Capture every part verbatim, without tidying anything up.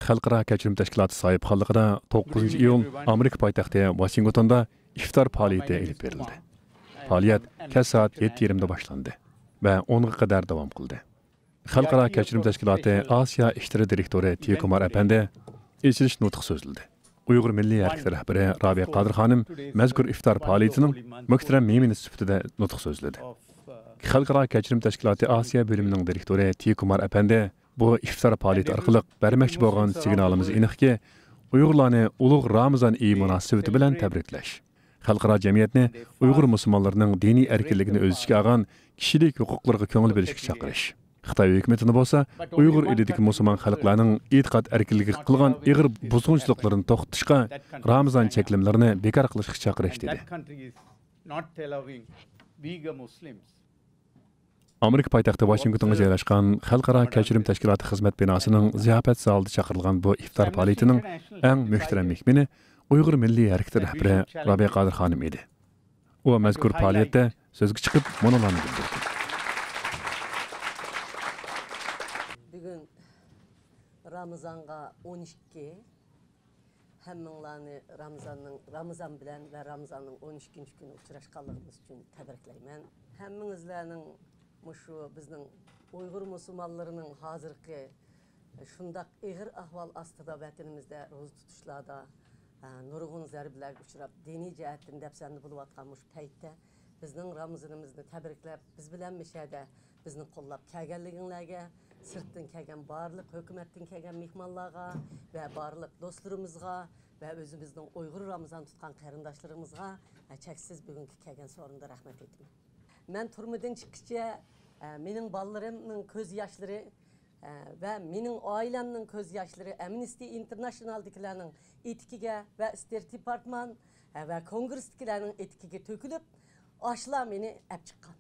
خەلقئارا كەچۈرۈم تەشكىلاتى ساھىبخانلىقىدا توققۇزىنچى ئىيۇل ئامېرىكا پايتەختى ۋاشىنگتوندا ئىفتار پائالىيىتى ئېلىپ بېرىلدى. پائالىيەت كەچ سائەت يەتتە يېرىمدا باشلاندى ۋە ئونغا قەدەر داۋام قىلدى. خەلقئارا كەچۈرۈم تەشكىلاتى ئاسىيا ئىشلىرى دىرېكتورى تىيا كۇمار ئەپەندى ئېچىلىش نۇتقى سۆزلىدى. ئۇيغۇر مىللىي ھەرىكىتى رەھبىرى رابىيە قادىر خانىم مەزكۇر ئىفتار پائالىيىتىنىڭ مۆھتەرەم مېھمىنى سۈپىتىدە نۇتۇق سۆزلىدى. خەلقئارا كەچۈرۈم تەشكىلاتى ئاسىيا بۆلۈمىنىڭ دىرېكتورى تىيا كۇمار ئەپەندى بۇ ئىفتار پائالىيىتى ئارقىلىق بەرمەكچى بولغان سىگنالىمىز ئېنىقكى، ئۇيغۇرلارنى ئۇلۇغ رامىزان ئېيى مۇناسىۋىتى بىلەن تەبرىكلەش، خەلقئارا جەمئىيەتنى ئۇيغۇر مۇسۇلمانلىرىنىڭ دىنىي ئەركىنلىكىنى ئۆز ئىچىگە ئالغان كىشىلىك ھوقۇقلىرىغا كۆڭۈل بۆلۈشكە چاقىرىش، خىتاي ھۆكۈمىتىنى بولسا ئۇيغۇر ئېلىدىكى مۇسۇلمان خەلقلەرنىڭ ئېتىقاد ئەركىنلىكىگە قىلغان ئېغىر بۇزغۇنچىلىقلىرىنى توختىتىشقا، رامىزان چەكلىمىلىرىنى بىكار قىلىشقا چاقىرىش، دېدى. That country is not allowing Uyghur Muslims. ئامېرىكا پايتەختى ۋاشىنگتونغا جايلاشقان خەلقئارا كەچۈرۈم تەشكىلاتى خىزمەت بىناسىنىڭ زىياپەت زالىدا چاقىرىلغان بۇ ئىفتار پائالىيىتىنىڭ ئەڭ مۆھتەرەم مېھمىنى ئۇيغۇر مىللىي ھەرىكىتى رەھبىرى رابىيە قادىر خانىم ئىدى. ئۇ مەزكۇر پائالىيەتتە سۆزگە چىقىپ، مۇنۇلارنى بىلدۈردى. بۈگۈن رامىزانغا ئون ئىككى. ھەممىڭلارنى رامىزاننىڭ، رامىزان بىلەن ۋە رامىزاننىڭ ئون ئىككىنچى كۈنى ئۇچراشقانلىقىمىز ئۈچۈن تەبرىكلەيمەن. ھەممىڭىزلەرنىڭ مۇشۇ بىزنىڭ ئۇيغۇر مۇسۇلمانلىرىنىڭ ھازىرقى شۇنداق ئېغىر ئەھۋال ئاستىدا ۋەتىنىمىزدە روزا تۇتۇشلاردا، ھە، نۇرغۇن زەربىلەرگە ئۇچراپ، دىنىي جەھەتتىن دەپسەندە بولۇۋاتقان مۇشۇ پەيتتە بىزنىڭ رامىزىنىمىزنى تەبرىكلەپ، بىز بىلەن مۇشەدە بىزنى قوللاپ كەلگەنلىكىڭلارگە، سىرتتىن كەلگەن بارلىق ھۆكۈمەتتىن كەلگەن مېھمانلارغا ۋە بارلىق دوستلىرىمىزغا ۋە ئۆزىمىزنىڭ ئۇيغۇر رامىزان تۇتقان قېرىنداشلىرىمىزغا، ھە، چەكسىز بۈگۈنكى كەلگەن سورۇندا رەھمەت ئېيتىمەن. مەن تۈرمىدىن چىققىچە، ئە، مېنىڭ بالىلىرىمنىڭ كۆز ياشلىرى، ئە، ۋە مېنىڭ ئائىلەمنىڭ كۆز ياشلىرى ئەمنىستى ئىنتېرناشنالدىكىلەرنىڭ ئېتىكىگە ۋە ستېيت دېپارتمان، ئە، ۋە كونگرېسدىكىلەرنىڭ ئېتىكىگە تۆكۈلۈپ، ئاشۇلار مېنى ئەپ چىققان.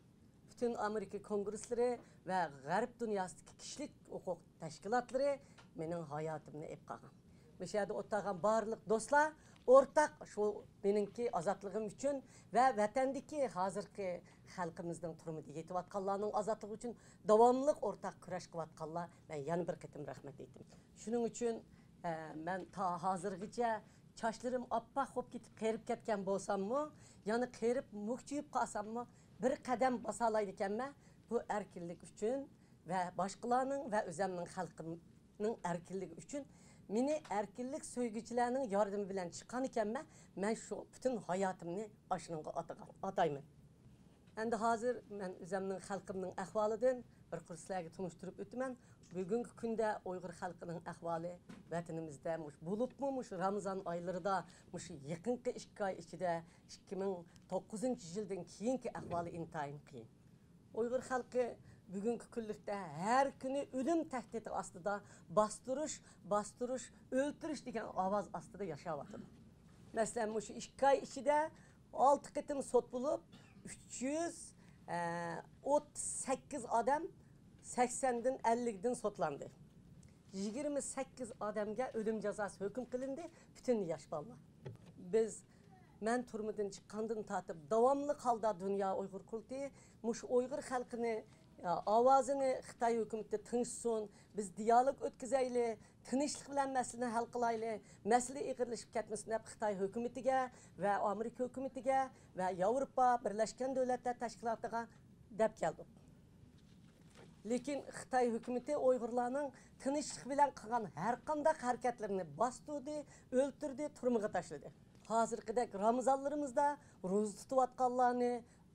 پۈتۈن ئامېرىكا كونگرېسلىرى ۋە غەرب دۇنياسىدىكى كىشىلىك ھوقۇق تەشكىلاتلىرى مېنىڭ ھاياتىمنى ئېلىپ قالغان. مۇشۇ يەردە ئولتۇرغان بارلىق دوستلار ئورتاق شۇ مېنىڭكى ئازادلىقىم ئۈچۈن ۋە ۋەتەندىكى ھازىرقى خەلقىمىزنىڭ تۈرمىدە يېتىۋاتقانلارنىڭ ئازادلىقى ئۈچۈن داۋاملىق ئورتاق كۈرەش قىلىۋاتقانلار، مەن يەنە بىر قېتىم رەھمەت ئېيتىمەن. شۇنىڭ ئۈچۈن، ئە، مەن تا ھازىرغىچە چاچلىرىم ئاپئاق بولۇپ كېتىپ قېرىپ كەتكەن بولساممۇ، يەنە قېرىپ مۈكچىيىپ قالساممۇ، بىر قەدەم باسالايدىكەنمەن، بۇ ئەركىنلىك ئۈچۈن ۋە باشقىلارنىڭ ۋە ئۆزەمنىڭ خەلقىمنىڭ ئەركىنلىكى ئۈچۈن مېنى ئەركىنلىك سۆيگۈچىلەرنىڭ ياردىمى بىلەن چىققانىكەنمەن، مەن شۇ پۈتۈن ھاياتىمنى ئاشۇنىڭغا ئاتىغان، ئاتايمەن. ئەمدى ھازىر مەن ئۆزەمنىڭ خەلقىمنىڭ ئەھۋالىدىن بىر قۇر سىلەرگە تونۇشتۇرۇپ ئۆتىمەن. بۈگۈنكى كۈندە ئۇيغۇر خەلقىنىڭ ئەھۋالى ۋەتىنىمىزدە مۇش-، بولۇپمۇ مۇشۇ رامىزان ئايلىرىدا، مۇشۇ يېقىنقى ئىككى ئاي ئىچىدە ئىككى مىڭ توققۇزىنچى يىلدىن كېيىنكى ئەھۋالى ئىنتايىن قىيىن. ئۇيغۇر خەلقى بۈگۈنكى كۈنلۈكتە ھەر كۈنى ئۆلۈم تەھدىتى ئاستىدا، باستۇرۇش، باستۇرۇش، ئۆلتۈرۈش دېگەن ئاۋاز ئاستىدا ياشاۋاتىدۇ. مەسىلەن، مۇشۇ ئىككى ئاي ئىچىدە ئالتە قېتىم سوت بولۇپ، ئۈچ يۈز ئوتتۇز سەككىز ئادەم سەكسەندىن، ئەللىكتىن سوتلاندى. يىگىرمە سەككىز ئادەمگە ئۆلۈم جازاسى ھۆكۈم قىلىندى، پۈتۈن ياش بالىلار. بىز، مەن تۈرمىدىن چىققاندىن تارتىپ داۋاملىق ھالدا دۇنيا ئۇيغۇر قۇرۇلتىيى مۇشۇ ئۇيغۇر خەلقىنى، ئاۋازىنى خىتاي ھۆكۈمىتى تىڭشىسۇن، بىز دىيالوگ ئۆتكۈزەيلى، تىنچلىق بىلەن مەسىلىنى ھەل قىلايلى، مەسىلە ئېغىرلىشىپ كەتمىسۇن دەپ خىتاي ھۆكۈمىتىگە ۋە ئامېرىكا ھۆكۈمىتىگە ۋە ياۋروپا بىرلەشكەن دۆلەتلەر تەشكىلاتىغا دەپ كەلدۇق. لېكىن خىتاي ھۆكۈمىتى ئۇيغۇرلارنىڭ تىنچلىق بىلەن قىلغان ھەرقانداق ھەرىكەتلىرىنى باستۇردى، ئۆلتۈردى، تۈرمىگە تاشلىدى. ھازىرقىدەك رامىزانلىرىمىزدا روزا تۇتۇۋاتقانلارنى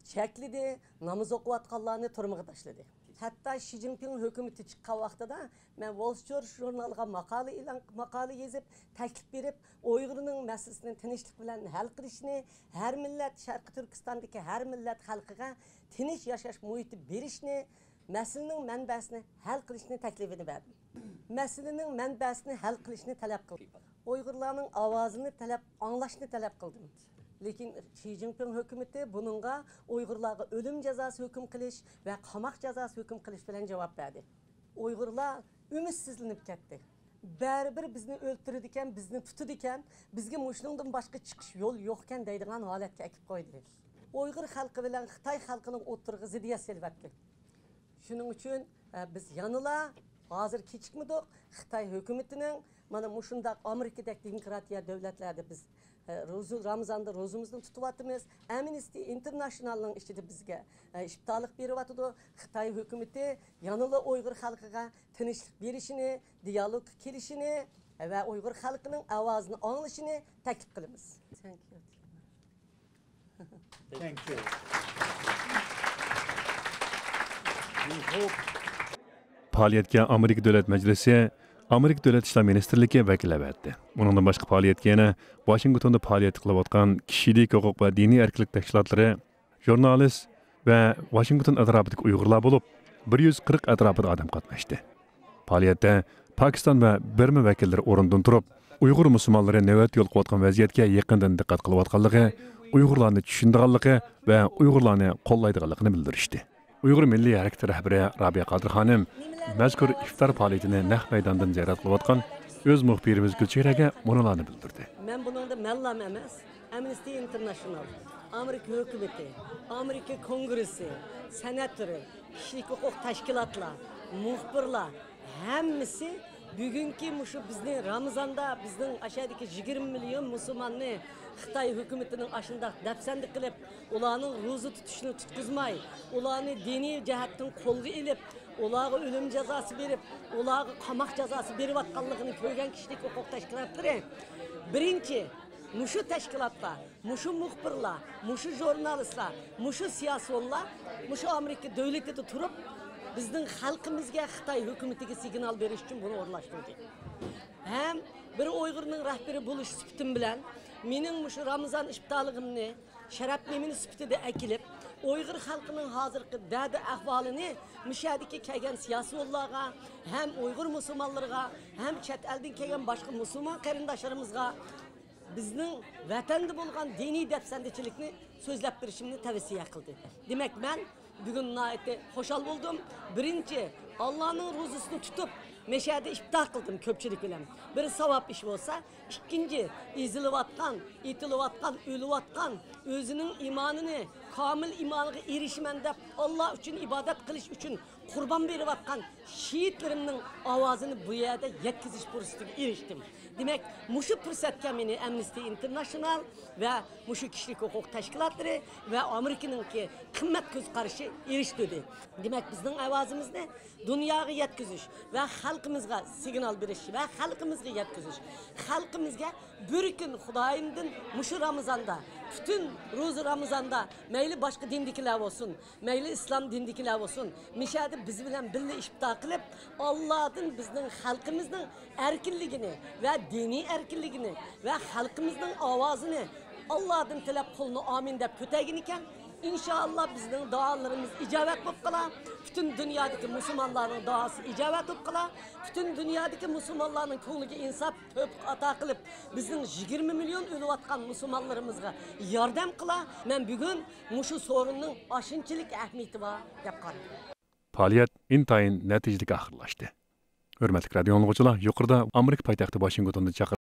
چەكلىدى، ناماز ئوقۇۋاتقانلارنى تۈرمىگە تاشلىدى. ھەتتا شى جىنپىڭ ھۆكۈمىتى چىققان ۋاقتىدا مەن ۋول سترىت ژۇرنالىغا ماقالە ئېلان، ماقالە يېزىپ، تەكلىپ بېرىپ، ئۇيغۇرنىڭ مەسىلىسىنى تىنچلىق بىلەن ھەل قىلىشنى، ھەر مىللەت، شەرقىي تۈركىستاندىكى ھەر مىللەت خەلقىگە تىنچ ياشاش مۇھىتى بېرىشنى، مەسىلىنىڭ مەنبەسىنى ھەل قىلىشنى تەكلىپىنى بەردىم. مەسىلىنىڭ مەنبەسىنى ھەل قىلىشنى تەلەپ قىلدىم. ئۇيغۇرلارنىڭ ئاۋازىنى تەلەپ، ئاڭلاشنى تەلەپ قىلدىم. لېكىن شى جىنپىڭ ھۆكۈمىتى بۇنىڭغا ئۇيغۇرلارغا ئۆلۈم جازاسى ھۆكۈم قىلىش ۋە قاماق جازاسى ھۆكۈم قىلىش بىلەن جاۋاب بەردى. ئۇيغۇرلار ئۈمىدسىزلىنىپ كەتتى. بەرىبىر بىزنى ئۆلتۈرىدىكەن، بىزنى تۇتىدىكەن، بىزگە مۇشۇنىڭدىن باشقا چىقىش يول يوقكەن دەيدىغان ھالەتكە ئەكىپ قويدى. ئۇيغۇر خەلقى بىلەن خىتاي خەلقىنىڭ ئوتتۇرىغا زىددىيەت سېلىۋەتتى. شۇنىڭ ئۈچۈن، ئە، بىز يەنىلا ھازىر كېچىكمىدۇق، خىتاي ھۆكۈمىتىنىڭ مانا مۇشۇنداق ئامېرىكىدەك دېموكراتىيە دۆلەتلەردە بىز، ئە، روزا، رامىزاندا روزىمىزنى تۇتۇۋاتىمىز. ئەمنىستى ئىنتېرناشنالنىڭ ئىچىدە بىزگە، ئە، ئىپتارلىق بېرىۋاتىدۇ. خىتاي ھۆكۈمىتى يەنىلا ئۇيغۇر خەلقىگە تىنچلىق بېرىشىنى، دىيالوگقا كېلىشىنى ۋە ئۇيغۇر خەلقىنىڭ ئاۋازىنى ئاڭلىشىنى تەكلىپ قىلىمىز. Thank you. We hope پائالىيەتكە ئامېرىكا دۆلەت مەجلىسى، ئامېرىكا دۆلەت ئىشلار مىنىستىرلىكى ۋەكىللەر ئەۋەتتى. ئۇنىڭدىن باشقا پائالىيەتكە يەنە ۋاشىنگتوندا پائالىيەت قىلىۋاتقان كىشىلىك ھوقۇق ۋە دىنىي ئەركىنلىك تەشكىلاتلىرى، ژۇرنالىست ۋە ۋاشىنگتون ئەتراپىدىكى ئۇيغۇرلار بولۇپ، بىر يۈز قىرىق ئەتراپىدا ئادەم قاتناشتى. پائالىيەتتە پاكىستان ۋە بىرما ۋەكىللىرى ئورنىدىن تۇرۇپ، ئۇيغۇر مۇسۇلمانلىرى نۆۋەتتە يولۇقۇۋاتقان ۋەزىيەتكە يېقىندىن دىققەت قىلىۋاتقانلىقى، ئۇيغۇرلارنى چۈشىنىدىغانلىقى ۋە ئۇيغۇرلارنى قوللايدىغانلىقىنى بىلدۈرۈشتى. ئۇيغۇر مىللىي ھەرىكىتى رەھبىرى رابىيە قادىر خانىم مەزكۇر ئىپتار پائالىيىتىنى نەق مەيداندىن زىيارەت قىلىۋاتقان ئۆز مۇخبىرىمىز گۈلچېھرەگە مۇنۇلارنى بىلدۈردى. مەن بۇنىڭدا مەنلام ئەمەس، ئەمنىستى ئىنتېرناشنال، ئامېرىكا ھۆكۈمىتى، ئامېرىكا كونگرېسسى، سېناتورى، كىشىلىك ھوقۇق تەشكىلاتلار، مۇخبىرلار، ھەممىسى بۈگۈنكى مۇشۇ بىزنى رامىزاندا بىزنىڭ ئاشۇ يەردىكى يىگىرمە مىليون مۇسۇلماننى خىتاي ھۆكۈمىتىنىڭ ئاشۇنداق دەپسەندە قىلىپ، ئۇلارنىڭ روزا تۇتۇشىنى تۇتقۇزماي، ئۇلارنى دىنىي جەھەتتىن قولغا ئېلىپ، ئۇلارغا ئۆلۈم جازاسى بېرىپ، ئۇلارغا قاماق جازاسى بېرىۋاتقانلىقىنى كۆرگەن كىشىلىك ھوقۇق تەشكىلاتلىرى، بىرىنچى، مۇشۇ تەشكىلاتلار، مۇشۇ مۇخبىرلار، مۇشۇ ژۇرنالىستلار، مۇشۇ سىياسىيونلار مۇشۇ ئامېرىكا دۆلىتىدە تۇرۇپ، بىزنىڭ خەلقىمىزگە، خىتاي ھۆكۈمىتىگە سىگنال بېرىش ئۈچۈن بۇنى ئورۇنلاشتۇردى. ھەم بىر ئۇيغۇرنىڭ رەھبىرى بولۇش سۈپىتىم بىلەن، مېنىڭ مۇشۇ رامىزان ئىپتارلىقىمنى شەرەپ مېھمىنى سۈپىتىدە ئەكېلىپ، ئۇيغۇر خەلقىنىڭ ھازىرقى دەردى ئەھۋالىنى مۇشۇ يەردىكى كەلگەن سىياسىيونلارغا، ھەم ئۇيغۇر مۇسۇلمانلىرىغا، ھەم چەت ئەلدىن كەلگەن باشقا مۇسۇلمان قېرىنداشلىرىمىزغا بىزنىڭ ۋەتەندە بولغان دىنىي دەپسەندىچىلىكنى سۆزلەپ بېرىشىمنى تەۋسىيە قىلدى. دېمەك، مەن بۈگۈن ناھايىتى خۇشال بولدۇم. بىرىنچى، ئاللانىڭ روزىسىنى تۇتۇپ، مەشەدە ئىپتار قىلدىم كۆپچىلىك بىلەن. بىر ساۋاب ئىش بولسا، ئىككىنچى، ئېزىلىۋاتقان، ئېتىلىۋاتقان، ئۆلۈۋاتقان، ئۆزىنىڭ ئىمانىنى، كامىل ئىمانىغا ئېرىشىمەن دەپ، ئاللا ئۈچۈن ئىبادەت قىلىش ئۈچۈن قۇربان بېرىۋاتقان شېھىتلىرىمنىڭ ئاۋازىنى بۇ يەردە يەتكۈزۈش پۇرسىتىگە ئېرىشتىم. دېمەك، مۇشۇ پۇرسەتكە مېنى ئەمنىستى ئىنتېرناشنال ۋە مۇشۇ كىشىلىك ھوقۇق تەشكىلاتلىرى ۋە ئامېرىكىنىڭكى قىممەت كۆز قارىشى ئېرىشتۈردى. دېمەك، بىزنىڭ ئاۋازىمىزنى دۇنياغا يەتكۈزۈش ۋە خەلقىمىزغا سىگنال بېرىش ۋە خەلقىمىزگە يەتكۈزۈش، خەلقىمىزگە بىر كۈن خۇدايىمدىن مۇشۇ رامىزاندا پۈتۈن روزا رامىزاندا مەيلى باشقا دىندىكىلەر بولسۇن، مەيلى ئىسلام دىنىدىكىلەر بولسۇن، مىشەدە بىز بىلەن بىللە ئىپتار قىلىپ، ئاللادىن بىزنىڭ خەلقىمىزنىڭ ئەركىنلىكىنى ۋە دىنىي ئەركىنلىكىنى ۋە خەلقىمىزنىڭ ئاۋازىنى ئاللادىن تىلەپ، قولىنى ئامىن دەپ كۆتەرگىنىكەن، ئىنشائاللا بىزنىڭ دۇئالىرىمىز ئىجابەت بولۇپ قالا. پۈتۈن دۇنيادىكى مۇسۇلمانلارنىڭ دۇئاسى ئىجابەت بولۇپ قالا. پۈتۈن دۇنيادىكى مۇسۇلمانلارنىڭ كۆڭلىگە ئىنساپ، تەۋپىق ئاتا قىلىپ، بىزنىڭ يىگىرمە مىليون ئۆلۈۋاتقان مۇسۇلمانلىرىمىزغا ياردەم قىلا. مەن بۈگۈن مۇشۇ سورۇننىڭ ئاشۇنچىلىك ئەھمىيىتى بار دەپ قارايمەن. پائالىيەت ئىنتايىن نەتىجىلىك ئاخىرلاشتى. ھۆرمەتلىك رادىئو ئاڭلىغۇچىلار، يۇقىرىدا ئامېرىكا پايتەختى ۋاشىنگتوندا چاقىرىلغان